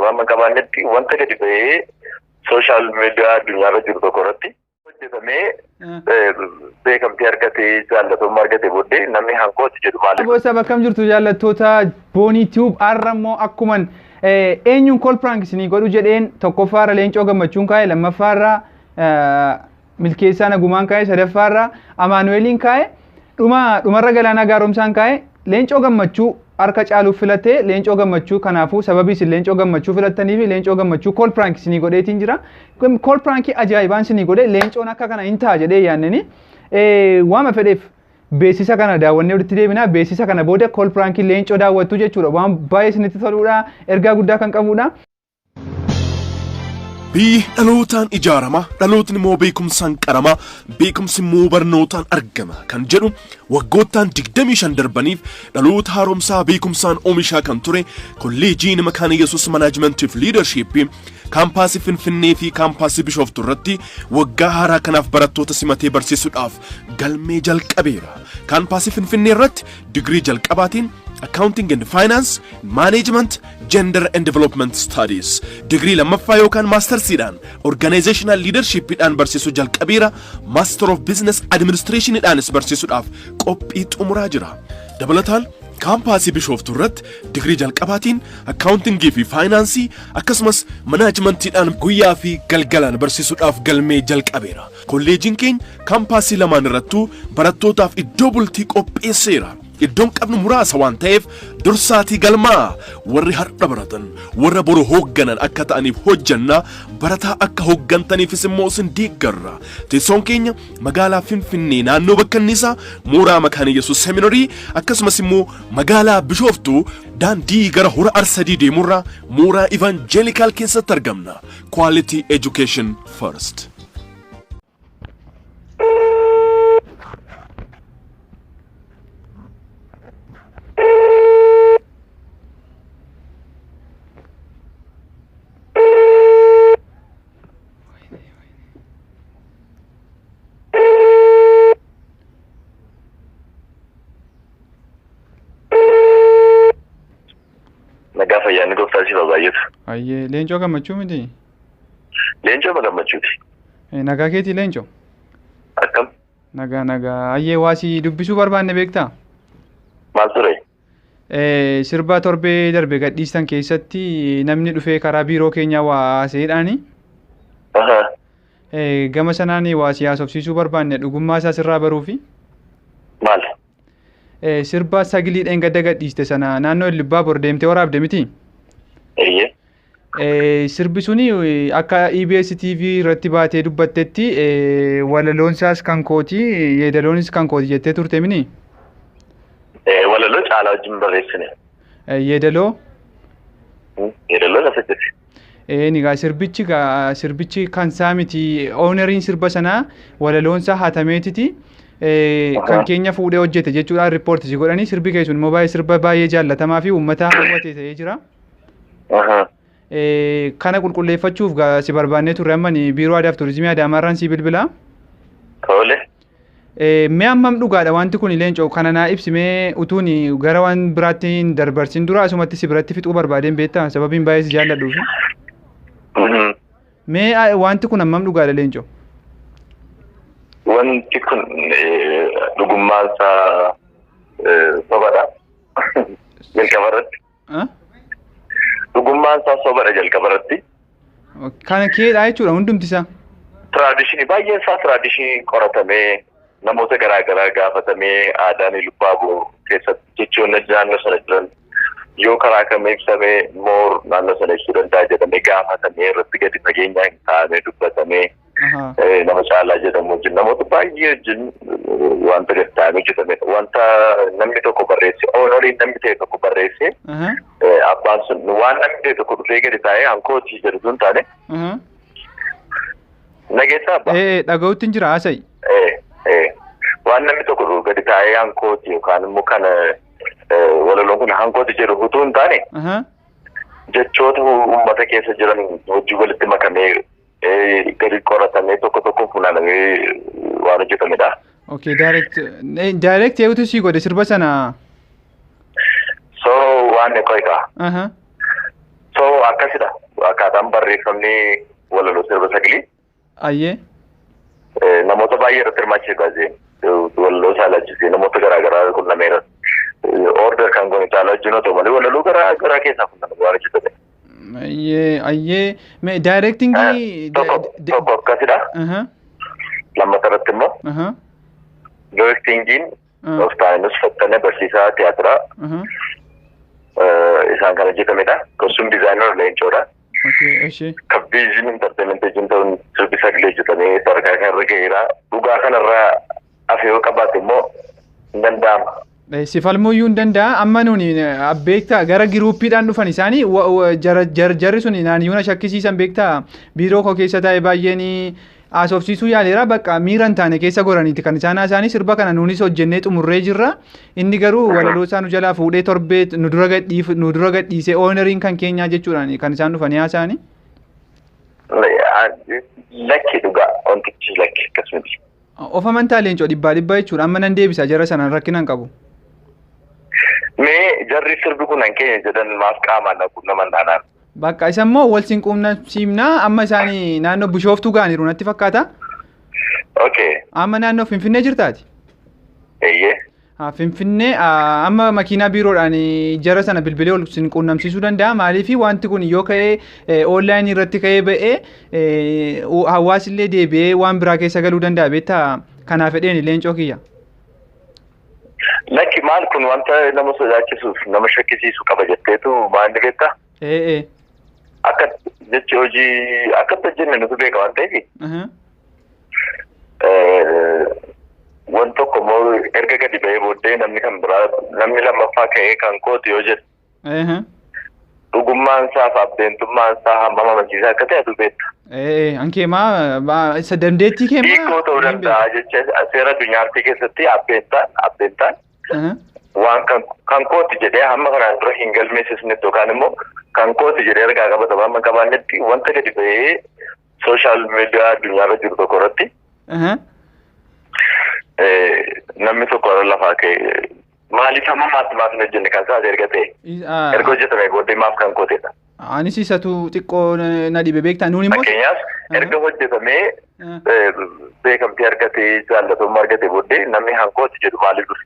Fudhatama amma qabaannetti wanta gadi ba'ee social media addunyaarra jiru tokko irratti hojjetamee beekamtii argatee jaallatamummaa argatee booddee namni hankooti jedhu maali? Bosa bakkam jirtu jaallattoota Boonii Tube har'a immoo akkuman eenyuun call prank isinii godhu jedheen tokkoffaarra Leencoo Gammachuun kaa'e, lammaffaarra Milkeessaa Nagumaan kaa'e, sadaffaarra Amaanu'eeliin kaa'e, dhuma dhumarra Galaanaa Gaaromsaan kaa'e. Leencoo Gammachuu harka caaluuf filatee Leencoo Gammachuu. Kanaafuu sababii isin Leencoo Gammachuu filattanii fi Leencoo Gammachuu call prank isinii godheetiin jira. Call prankii ajaa'ibaan isinii godhe. Leencoon akka kana hin ta'a jedhee yaanneni waama fedheef beeksisa kana daawwannee walitti deebina. Beeksisa kana booda call prankii Leencoo daawwattu jechuudha. Waan baay'ee isinitti toludha. Ergaa guddaa kan qabudha. Biyyi dhalootaan ijaarama, dhalootni immoo beekumsaan qarama, beekumsi immoo barnootaan argama kan jedhu waggoottaan 25 darbaniif dhaloota haaromsaa beekumsaan oomishaa kan ture Kolleejiin Makaana Yesuus Manaajimentii fi Liidarshiippii kaampaasii Finfinnee fi kaampaasii Bishooftuu irratti waggaa haaraa kanaaf barattoota simatee barsiisuudhaaf galmee jalqabeera. Kaampaasii Finfinnee irratti digirii jalqabaatiin Accounting and Finance, Management, Gender and Development Studies. Digirii lammaffaa yookaan maastarsiidhaan Organizational Leadershipidhaan barsiisuu jalqabeera. Master of Business Administrationidhaanis barsiisuudhaaf qophii xumuraa jira. Dabalataan kaampaasii Bishooftuu irratti digirii jalqabaatiin akkaawuntingii fi faayinaansii akkasumas manaajimantiidhaan guyyaa fi galgalaan barsiisuudhaaf galmee jalqabeera. Kolleejiin keenya kaampaasii lamaan irrattuu barattootaaf iddoo bultii qopheesseera. Iddoon qabnu muraasa waan ta'eef dursaatii galmaa. Warri har'a baratan warra boru hoogganan akka ta'aniif hojjanna, barataa akka hooggantaniifis immoo isin deeggarra. Teessoon keenya magaalaa Finfinnee naannoo Bakkanniisaa mooraa Makaana Yesuus Seminarii, akkasumas immoo magaalaa Bishooftuu daandii gara Hora Arsadii deemurra mooraa Ivaanjeelikaal keessatti argamna. Quality Education First. Nagaa fayyaanni gooftaa siif haa baay'atu. Ayyee, Leencoo Gammachuu miti? Leencoo Gammachuuti. Nagaa keetii Leencoo? Akkam? Nagaa nagaa. Ayyee, waa si dubbisuu barbaanne beektaa? Maal ture? Sirba torbee darbe gadhiistan keessatti namni dhufee karaa biiroo keenyaa waa haasa'eedhaani. Gama sanaan waa si haasofsiisuu barbaanne, dhugummaa isaa sirraa baruufi. Maal? Sirba Sagilii dheengadda gadhiiste sana naannoo Illibbaa bor deemtee waraabde miti? Eeyyee. Sirbi suni akka EBS TV irratti baatee dubbattetti walaloonsaas kan kooti, yeedaloonis kan kooti jettee turte mini? Walaloo Caalaa wajjin barreessine. Yeedaloo? Yeedaloo lafa jirti. Egaa sirbichi kan isaa miti, owneriin sirba sanaa walaloonsaa hatameetiti kan keenya fuudhee hojjete jechuudhaan riippoortii si godhanii, sirbi keessun immoo baay'ee sirba baay'ee jaallatamaa fi uummata hawwate ta'ee jira. Kana qulqulleeffachuuf si barbaannee turre. Amma biiroo aadaa fi turizimii Adaamaarraan si bilbila. Tole. Mee hammam dhugaadha wanti kun Leencoo? Kana naa ibsi mee. Utuun gara waan biraatti hin darbarsin dura asumatti si biratti fixuu barbaadeen beektaa, sababiin baay'ee si jaalladhuufi. Mee wanti kun hammam dhugaadha Leencoo? Wanti kun dhugummaan isaa sobadha. Jalqaba irratti. Dhugummaan isaa sobadha jalqaba irratti. Kana keedhaa jechuudha hundumti isaa. Traditionii baay'een isaa traditionii qoratamee, namoota garaa garaa gaafatamee, aadaan Ilubbaaboo keessatti jechoonni naannoo sana jiran yoo karaa kam ibsamee more naannoo sana ibsuu danda'a jedhamee gaafatamee, irratti gadi fageenyaan kaa'amee dubbatamee, nama Caalaa jedhamu wajjin, namoota baay'ee wajjin wanta gadi taa'amee hojjetamedha. Wanta namni tokko barreesse, owneriin namni ta'e tokko barreesse, abbaan sun waan namni ta'e tokko dhufee gadi taa'ee hankootii jedhu sun taane nageessaa abbaa. Dhaga'utti hin jira, haasa'i. Waan namni tokko gadi taa'ee hankooti yookaan immoo kana walaloon kun hankooti jedhu utuu hin taane, jechoota uummata keessa jiran hojii walitti makamee gadi qoratamee tokko tokko funaanamee waan hojjetamedha. Okay, direct eegutu sii godhe sirba sana? So waan qoyqa. So akkasidha akkaataan barreeffamni walaloo sirba sagalii. Ayyee. Namoota baay'ee irratti hirmaachise baasee walaloo isaa laalchisee namoota garaa garaa qunnameera. Order kan goone caalaa wajjin otoo malee walaloo garaa garaa keessaa qunname waan hojjetame. Ayyee, ayyee. Mee directingii. Tokko akkasidha. Lammataa irratti immoo directingiin Oftaaninus Fattane, barsiisaa tiyaatiraa, isaan kan hojjetamedha. Costume designer Leencoodha. Okay, eshi. Kan Vision Entertainment wajjin ta'uun sirbi sagalee hojjetamee sadarkaa kanarra ga'eera. Dhugaa kanarraa hafe yoo qabaate immoo hin danda'ama. Si falmuyyuu hin danda'a. Amma nuuni beektaa, gara groupiidhaan dhufan isaanii jarri sun naaniyyuu na shakkisiisan, beektaa. Biiroo koo keessa taa'e baay'een haasofsiisuu yaaleera. Bakka miira hin taane keessa goraniiti kan isaan haasa'anii. Sirba kana nuunis hojjennee xumurree jirra. Inni garuu walaloo isaa nu jalaa fuudhee torbee nu dura gadhiisee, owneriin kan keenyaa jechuudhaan kan isaan dhufanii haasa'anii. Lakki, dhugaa wantichi lakki akkasumatti. Of amantaa Leencoo, 100% jechuudha. Amma nan deebisa jara sanaan, rakkina hin qabu. Mee jarri sirbi kun kan keenya jedhan maaf qaamaan naman taanaan? Bakka isa immoo wal sin quunnamsiifnaa. Amma isaanii naannoo Bishooftuu ga'aniiru natti fakkaata. Okay. Amma naannoo Finfinnee jirtaati? Eeyyee. Finfinnee amma makiinaa biiroodhaan jara sana bilbilee ol sin quunnamsiisuu danda'a. Maaliif, wanti kun yoo ka'ee onlineii irratti ka'ee ba'ee, hawaasillee deebi'ee waan biraa keessa galuu danda'a, beektaa? Kanaaf fedheen, Leencoo kiyya. Lakki, maal kun wanta nama sodaachisuuf nama shakkisiisu qaba jetteetu maal beektaa? Ee. Akka jechi hojii akkatti hojjenne nutu beeka waan ta'eef. Waan tokko immoo erga gadi ba'ee booddee namni kan biraa, namni lammaffaa ka'ee kan kooti yoo jedhu, dhugummaan isaa fi abbeentummaan isaa hammam amansiisaa akka ta'e atu beekta. Ee, ankeemaa isa dandeettii keemaa. Hiikoo ta'uu danda'a jecha seera addunyaatti keessatti abbeentaan waan kan kooti jedhee hamma kanaan dura hin galmeessisnetti yookaan immoo kan kooti jedhee ergaa qabatamaa hamma qabaannetti, wanta gadi ba'ee social media addunyaarra jiru tokko irratti namni tokko irra lafaa ka'e maaliif hamma maatti maaf hin hojjenne, kan isaas erga ta'e, erga hojjetame booddee maaf kan kootedha? Anis isatu xiqqoo na dhibe, beektaa, nuun immoo. Fakkeenyaaf, erga hojjetamee beekamtii argatee jaallatamummaa argatee booddee namni hankooti jedhu maaliif dhufe?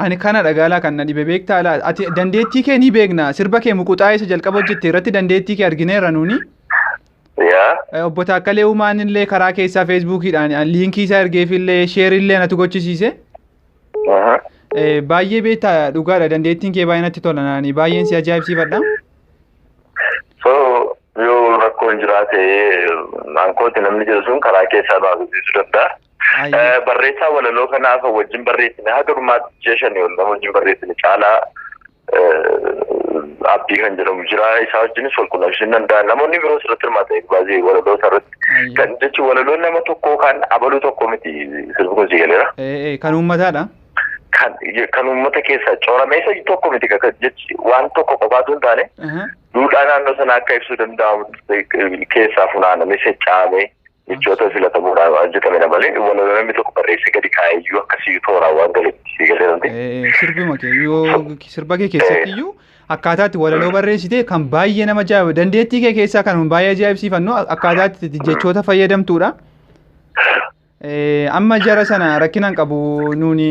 Ani kana dhagaalaa kan na dhibe, beektaa laa, ati dandeettii kee ni beekna. Sirba kee muquxaa isa jalqaba hojjette irratti dandeettii kee argineerra nuuni. Yaa. Obbo Taakkalee Uumaan illee karaa keessaa Facebookiidhaan linkii isaa ergeefillee shareillee natu gochisiise. Baay'ee beektaa, dhugaadha, dandeettiin kee baay'ee natti tola naani, baay'een si ajaa'ibsiifadha. So yoo rakkoon jiraate hankooti namni jedhu sun karaa keessaa baasuu danda'a. Barreessaa walaloo kanaaf wajjin barreessine, haga dhumaatti ji'a 5 ol nama wajjin barreessine, Caalaa Abdii kan jedhamu jira, isaa wajjinis wal quunnamsiisuu danda'a. Namoonni biroo irratti hirmaatan baay'ee walaloo isaa irratti. Kan jechuun walaloo nama tokkoo kan abaluu tokko miti, sirbi kun si galeera. Kan uummataadha. Kan uummata keessaa coorame isa tokko miti, jechi waan tokko qofaatu hin taane, duudhaa naannoo sanaa akka ibsuu danda'amu keessaa funaaname secca'amee jechoota filatamuudhaan hojjetamedha malee walaloo namni tokko barreessee gadi kaa'eyyuu akkasii tooraan waan galetti si galeeramte. Sirbuma kee yoo sirba kee keessatti iyyuu akkaataa itti walaloo barreessite kan baay'ee nama ajaa'ibu, dandeettii kee keessaa kan baay'ee ajaa'ibsiifannu akkaataa itti jechoota fayyadamtuudha. Amma jara sana rakkina hin qabu, nuuni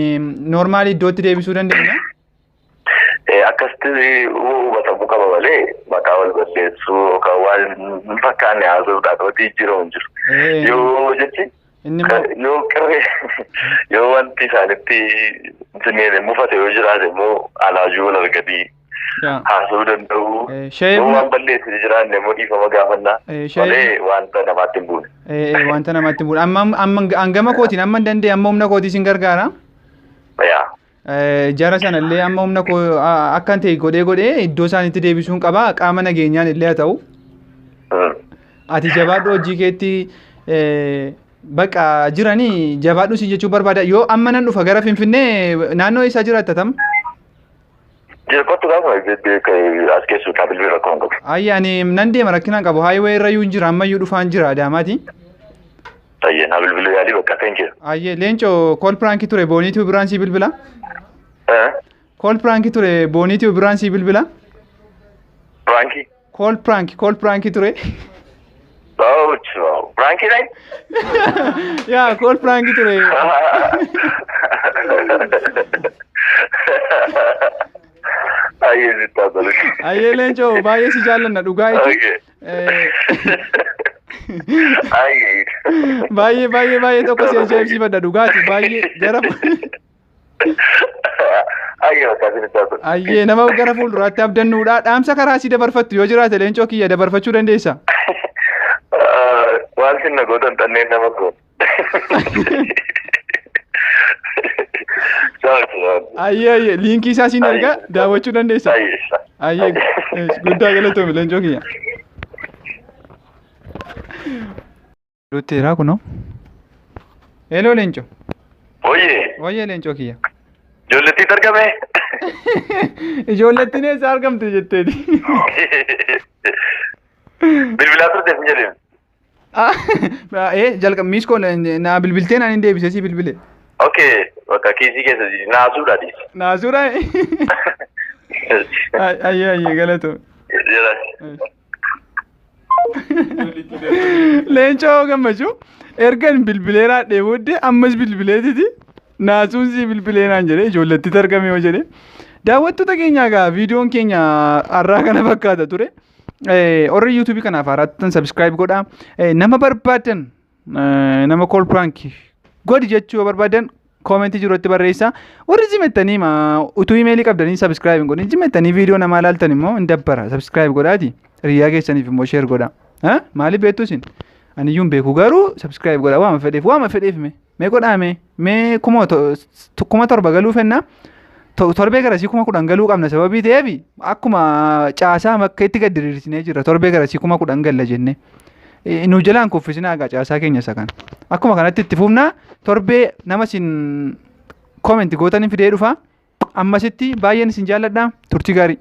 normalii iddootti deebisuu dandeenya. Akkasitti hubatamuu qaba malee maqaa wal balleessuu yookaan waan hin fakkaanne haasa'uudhaan wanti jijjiiramu hin jiru. Yoo jechi yoo qirree yoo wanti isaanitti mufate yoo jiraate immoo alaajuu wal arganii haasa'uu danda'u. Yoo waan balleessine jiraanne immoo dhiifama gaafannaa malee wanta namaatti hin buune. Wanta namaatti hin buune. Amma hangama kootiin amma hin danda'e, amma humna kootii sin gargaara. Yaa. Jara sanallee amma humna koo akkan ta'e godhee godhee iddoo isaanitti deebisuun qaba, qaama nageenyaan illee haa ta'u. Ati jabaadhu, hojii keetti baqa jiranii jabaadhu si jechuu barbaada. Yoo amma nan dhufa gara Finfinnee, naannoo eessaa jiraatta tam? Kottu, gaafa as keessu bilbila, rakkoo hin qabu. Ayya, ani nan deema, rakkina hin qabu. Highway irra iyyuu hin jira, ammayyuu dhufaan jira Adaamaati. Ayyee, naa bilbiluu yaalii, bakka thank you. Ayyee Leencoo, call prankii ture, Booniituu biraan sii bilbila. Call prankii ture, Booniituu biraan sii bilbila. Prankii. Call prank, call prank ture. Ouch, prankiidhaan? Yaa, call prank ture. Ayyee, sitti haa tolu. Ayyee Leencoo, baay'ee si jaallanna dhugaa jechuun. Okay. Ayyee. Baay'ee baay'ee baay'ee tokko si ajaa'ibsiifadha dhugaati baay'ee gara Ayyee, bakka sitti haa tolu. Ayyee, nama gara fuulduraatti abdannuudha. Dhaamsa karaa si dabarfattu yoo jiraate, Leencoo kiyya, dabarfachuu dandeessa. Waan sinna gootan xanneen nama goon. Ayyee, liinkii isaa siin ergaa, daawwachuu dandeessa. Ayyee, guddaa galatoomi, Leencoo kiyya. Lutteeraa kunoo. Hello, Leencoo. Oyyee. Wayyee, Leencoo kiyya. Ijoollettiitu argame. Ijoollettiin eessa argamte jetteeti? Bilbilaa turte hin jedhin. Ee, jalqab miiskoo naa bilbiltee naan hin deebisee si bilbile. Okay, bakka kiisii keessa naasuudha dhiis. Naasuudha. Ayyee, galatoomi. Jira. Leencoo Gammachuu ergan bilbilee raadhee booddee ammas bilbileetiti naasuun si bilbilee naan jedhee, ijoollettitti argame yoo jedhe. Daawwattoota keenya, egaa viidiyoon keenya har'aa kana fakkaata ture. Warri YouTubeii kanaaf haaraatti subscribe godhaa. Nama barbaadan, nama call prank godhi jechuu yoo barbaadan, commentii jirutti barreessaa. Warri jimettanii utuu imeelii qabdanii subscribe hin godhin jimettanii viidiyoo namaa ilaaltan immoo hin dabbara, subscribe godhaati. Hiriyaa keessaniif immoo share godhaa. Maaliif beektu isin? Ani iyyuu hin beeku, garuu subscribe godhaa. Waama fedheef, waama fedheef, mee mee godhaa, mee mee 7,000 galuu fennaa. Torbee garasii 10,000 galuu qabna, sababii ta'eef akkuma caasaa bakka itti gad diriirsinee jirra, torbee garasii 10,000 galla jennee. Nu jalaan kuffisinaa egaa caasaa keenya isa kana. Akkuma kanatti itti fufnaa, torbee nama isin comment gootanii fidee dhufa. Ammasitti baay'een isin jaalladha. Turtii gaarii.